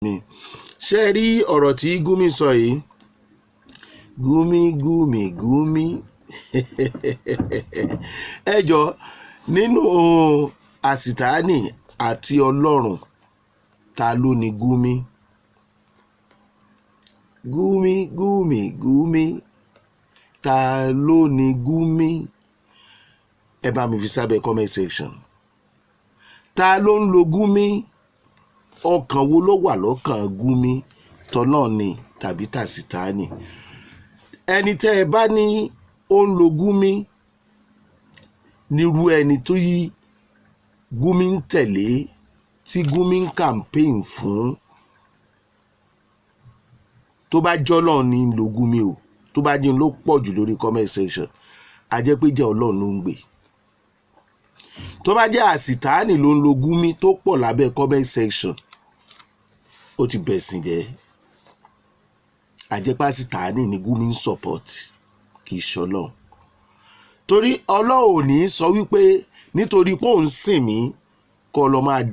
Mi ṣé ẹ rí ọ̀rọ̀ tí Gumi sọ yìí? Gumi, Gumi, Gumi, ẹ jọ, nínú àsìtáàní àti Ọlọ́run, ta ló ní Gumi? Gumi, Gumi, Gumi, ta ló ní Gumi? Ẹ bá mi fi sábẹ́ comment section. Ta ló ń lo Gumi? Ọkàn wo ló wà lọ́kàn Gumi? Tọ́lọ́ ni tàbí tàsítáàní? Ẹni tẹ́ ẹ bá ní ó ń lo Gumi nírú ẹni tó yí Gumi ń tẹ̀lé, tí Gumi ń campaign fún, tó bá jọ́lọ́ ní ń lo Gumi o, tó bá dín ló pọ̀ jù lórí comment section, a jẹ́ pé jẹ́ Ọlọ́run ló ń gbé. Tó bá jẹ́ àsìtáàní ló ń lo Gumi tó pọ̀ lábẹ́ comment section, ó ti bẹ̀sìn jẹ́. Àjẹpá àsìtáàní ni Gumi ń support, kì í ṣọlọ́run, torí Ọlọ́run ò ní sọ wípé nítorí pé òun sìn mí kọ́ lọ́ máa da.